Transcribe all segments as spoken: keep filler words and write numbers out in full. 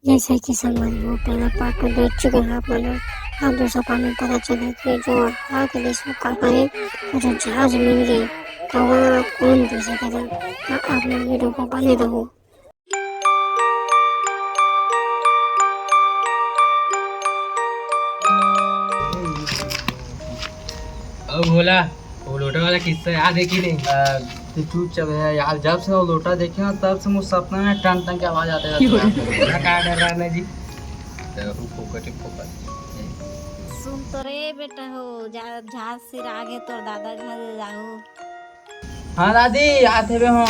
जैसे कि संगवारी हो, पहला part में देख चुके हैं आप मन ह। अब दूसरा part में पता चले कि जो हाथ देश में काबर है, वो जो जहाज मिल गए, तो वहाँ कौन दे सके था। हाँ, आप लोग वीडियो को बने रहो। अब भोला, वो लोटा वाला किस्सा याद है कि नहीं? आ, तू चुपचाप है यार, जब से वो लोटा देखे ना, तब से मुझे सपना में टन टन की आवाज आते रहती है। बोला का डर रहा ना जी? तो वो फोकट ही फोकट। सुन तो रे बेटा हो, जा, जहाज सिर आगे तोर दादा घर जाहू। हाँ दादी, आत हेबे हो।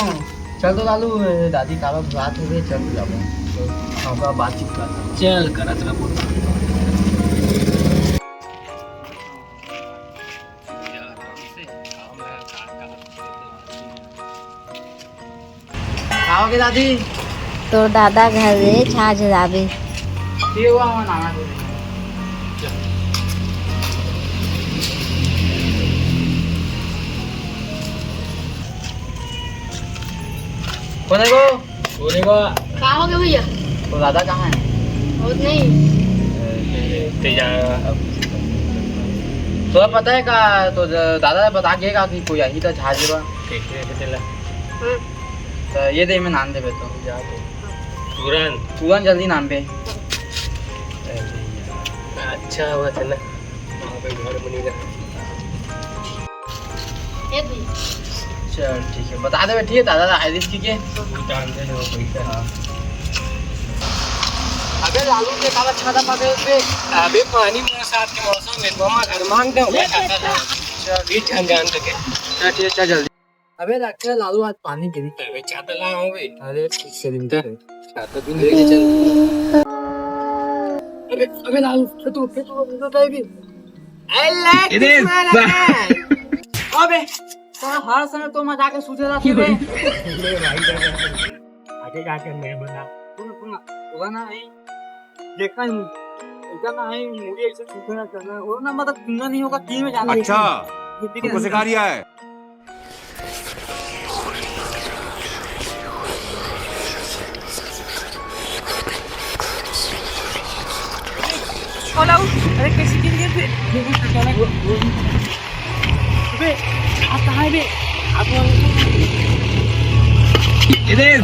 चल तो लालू, ए, दादी काला बुलात हेबे, चल तो जाबो। तो बातचीत करत हन। चल, करत रह बोल। का होगे दादी? तोर दादा घर रे छाछ जाबे। ये हुआ, हुआ नाना को। कौन है वो? बोले को। का होगे भैया? तो दादा कहाँ है? बहुत नहीं। तेजा। तोला पता है का, तो द-, दादा बता के का कि कोई आही त छाछ लेबा। ठीक है, चला। हाँ। तो ये दे, मैं नान देबे तो। जा तो। तुरंत। तुरंत जल्दी नान बे। अच्छा हुआ था ना, वहाँ पे घर बनी रहा। ए भैया। चल ठीक है, बता दे, ठीक है, दादा आइरिस की के। भूटान से जो पैसा। हाँ। अबे लालू के काला छाता पाके पे। अबे पानी बरसात के मौसम में मामा घर मांग दे, वो छाता ला। चल। भी ठंड जान सके। चल ठीक है, चल जल्दी। अबे डॉक्टर लालू, आज पानी गिरी। अबे छाता ला हो बे। अरे ठीक से दिन का है। छाता भी नहीं लेके चल। अबे, अबे लालू, तू, तू, तू, तू, तू, तू, अरे, अबे, तो हर समय तो मजाक में सूझे रहती है। आगे जाके मैं बना। सुन, सुन, होगा ना, नहीं? देखा ही नहीं। ऐसा ना है, मूवी ऐसे सूझे ना करना। वो ना, मतलब, सुनना नहीं होगा, टीम में जाना है। अच्छा, हिंदी के तुमको अंदर। सिखा रिया है। Hello, अरे कैसे गिर गए थे? अबे, आप कहाँ है बे? आप इधर।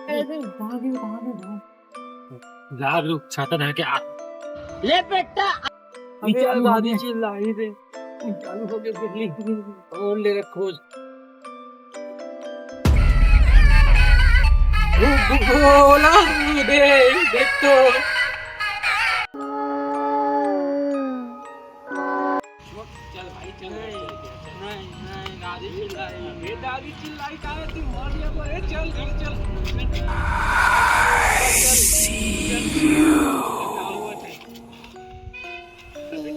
अरे, वहाँ भी, वहाँ भी, वहाँ। जा रुक, छाता धर के आ। ले बेटा। अबे यार, दादी चिल्लाई रे। चालू हो गया बिजली। और ले रखो। भोला रे, देख तो। चल भाई, चल। नहीं, नहीं, नहीं, दादी चिल्लाई। ये दादी चिल्लाई का है, तू मर गया तो, ए, चल, घर चल। चल, चल, चल।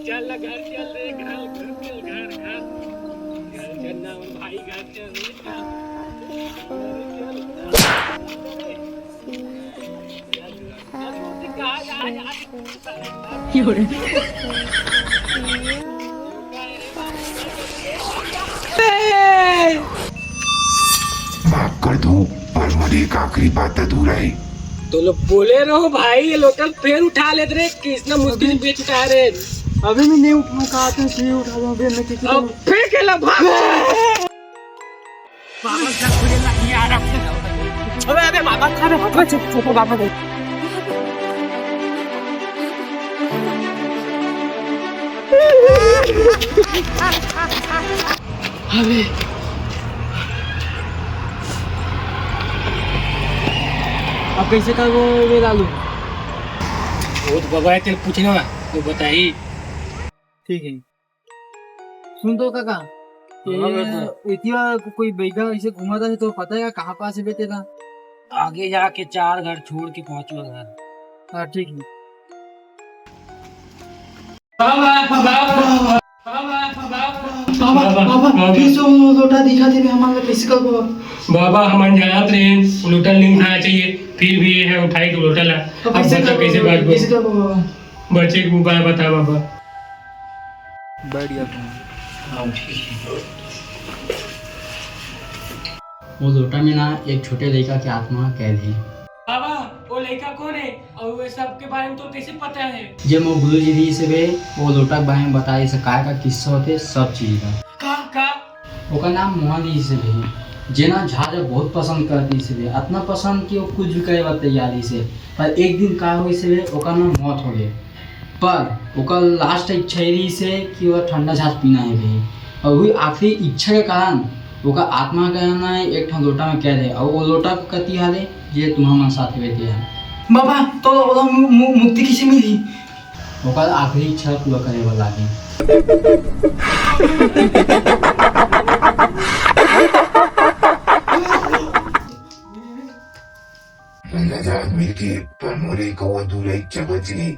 चल ना, घर चल रे, घर, घर चल, घर, घर। घर चल ना, भाई, घर चल रे, घर। घर चल। माफ कर दो, पर मुझे एक आखिरी बात अधूरा है। तो लोग बोले रहो भाई, ये लोटल फेर उठा लेते रे, कितना मुश्किल से बेच उठा रहे। अभी मैं नहीं उठाऊं, कहा था, नहीं उठा रहा हूँ, अभी मैं किसी को अब फेंक के ला, भाग। बाबा का थोड़े लगी आ रहा है। अबे, अबे, बाबा का रे, अबे, चुप, चुप, बाबा का। अबे। अब कैसे करबो बे लालू? वो तो बाबा है, तेरे पूछना, वो बताई। ठीक है। सुन तो काका, हाँ, ये बेटा। एतिया कोई बैगा ऐसे घूमत हे तो पता है कहाँ पास है बेटे का? आगे जाके चार घर छोड़ के पांचवा घर। हाँ, ठीक है। बाबा, बाबा, बाबा, बाबा, बाबा, बाबा, बाबा, बाबा। फिर से वो लोटा दिखा दे, हमारे कैसे का बाबा? बाबा, हम अनजानत रहे, लोटा नहीं उठाना चाहिए, फिर भी ये है उठाई तो लोटा ला। अब अब कैसे बता, का कैसे बाबा? बात बोल? कैसे का बाबा? बचे के उपाय बता बाबा। बैठ गया तुम। हाँ, ठीक है। वो लोटा में ना एक छोटे लड़का के आत्मा कैद है। बाबा, वो लइका कोन हे अउ ये सब के बारे में तो कैसे पता हे? जे मोर गुरुजी रहिस हे बे, वो लोटा के बारे में बताइस हे, काय का किस्सा होथे, सब चीज का। का, का? ओकर नाम मोहन रहिस हे बे, जेन ह झाज ल बहुत पसंद करत रहिस हे बे, अतना पसंद कि वो कुछ भी करे बर तैयार रहिस हे। पर एक दिन का होइस हे बे, ओकर ना मौत हो गे। पर ओकर लास्ट इच्छा ये रहिस हे कि वो ठंडा झाज पीना हे बे, अउ वही आखिरी इच्छा के कारण ओकर आत्मा के ना एक ठन लोटा में कैद हे, अउ वो लोटा के कति हाल हे, जे तुम्हर मन साथ हे बे, ते हे। बाबा, तो ओला मु-, मु-, मुक्ति कैसे मिली? ओकर आखिरी इच्छा पूरा करे बर लागे। नजात मिलके पर मोरे को अधूरा इच्छा बच गई।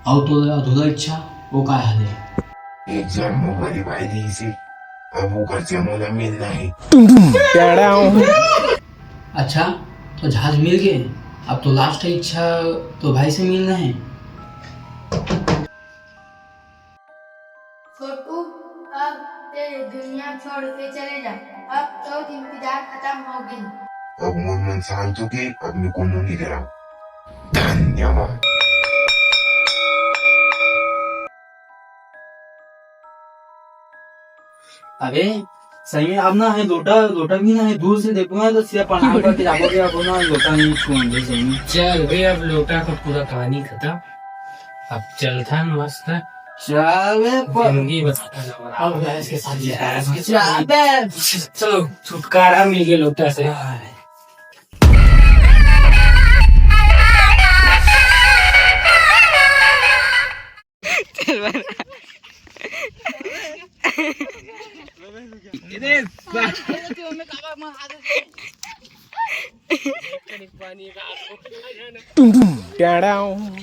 अउ तो अधूरा इच्छा वो काय हले? एक जन्म भरे भाई दी से, अब वो कर जन्म मिलना है। अच्छा, तो झाज मिल गए, अब तो लास्ट इच्छा तो भाई से मिलना है। छोटू, अब ते दुनिया छोड़ के चले जा, अब तो इंतजार खत्म हो गई। अब मोर मन शांत हो गए, अब मैं कोनो नहीं डराऊं। धन्यवाद। अबे सही में अब ना हे लोटा, लोटा भी ना हे, दूर से देखो ना तो सीधा प्रणाम करके जाबो, के अब ना लोटा नहीं छुएंगे सही में। चल बे, अब लोटा का पूरा कहानी खत्म, अब चलथन मस्त। चल बे, प- जिंदगी बताता जाओ। अब भैंस के साथ जा रहा है। चल बे। चलो, छुटकारा मिल गया लोटा से। चल बे। टुम टुम, टाडाओ। टुम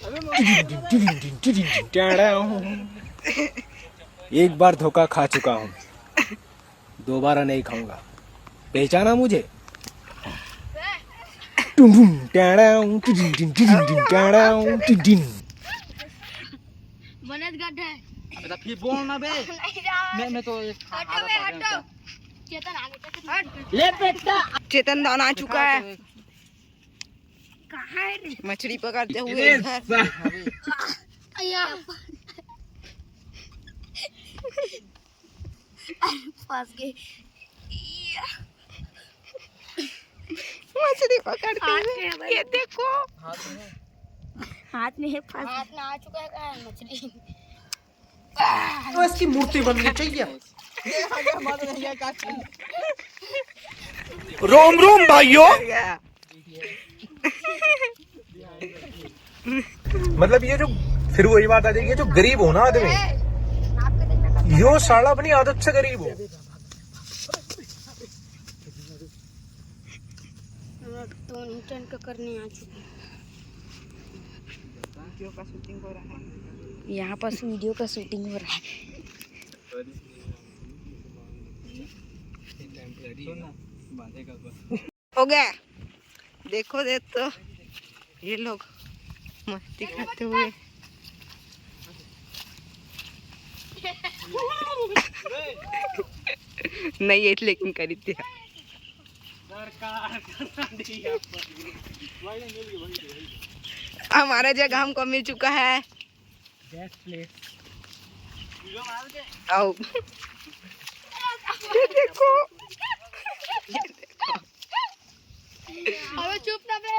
टुम, टुम टुम, टुम टुम, टाडाओ। एक बार धोखा खा चुका हूँ, दोबारा नहीं खाऊंगा। पहचाना मुझे? टुम टुम, टाडाओ, टुम टुम, टुम टुम, टाडाओ, टुम टुम। बनत गड्ढा है। अबे तो फिर बोल ना बे। नहीं यार। मैं, मैं तो एक हटो बे, हटो। चेतन आ गया, चेतन। हट। ले बेटा। चेतन दान आ चुका है। कहाँ है रे? मछली पकड़ते हुए इधर। अय्या। फंस गए। मछली पकड़ते हुए। ये देखो। हाथ में है, फंस। हाथ में आ चुका है, कहाँ है मछली? तो इसकी मूर्ति बननी चाहिए। रोम रोम भाइयों। मतलब ये जो, फिर वही बात आ जाएगी, जो गरीब हो ना आदमी, यो साला अपनी आदत से गरीब हो। तो इंटर्न का करने आ चुके हैं। यहाँ पास वीडियो का शूटिंग हो रहा है। हो गया। देखो, देख तो, ये लोग मस्ती करते हुए। नहीं, ये लेकिन करी थी। हमारा जगह हमको मिल चुका है। Best place. आओ। ये देखो। अबे चुप ना बे।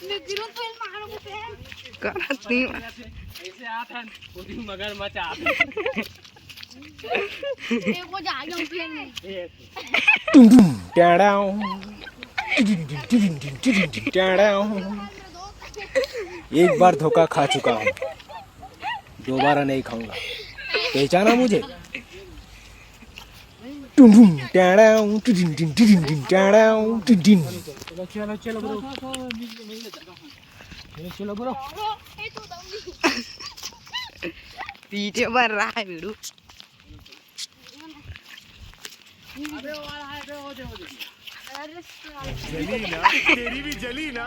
मैं गिरूं तो इन मारो को पे। करत नहीं। ऐसे आता है, वो भी मगरमच्छ आता है। ये वो जा गया प्लेन में। टुम टुम, Tadao. टिडिन tin, टिडिन tin, टिडिन tin, Tadao. एक बार धोखा खा चुका हूँ, दोबारा नहीं खाऊंगा। पहचाना मुझे? टुम टुम, टाडाओ, टिडिन टिन, टिडिन टिन, टाडाओ, टिडिन। चलो, चलो, चलो, ब्रो। चलो, चलो, ब्रो। पीछे बढ़ रहा है वीरू। अबे वो वाला है, अबे वो दे, वो दे। जली ना, तेरी भी जली ना।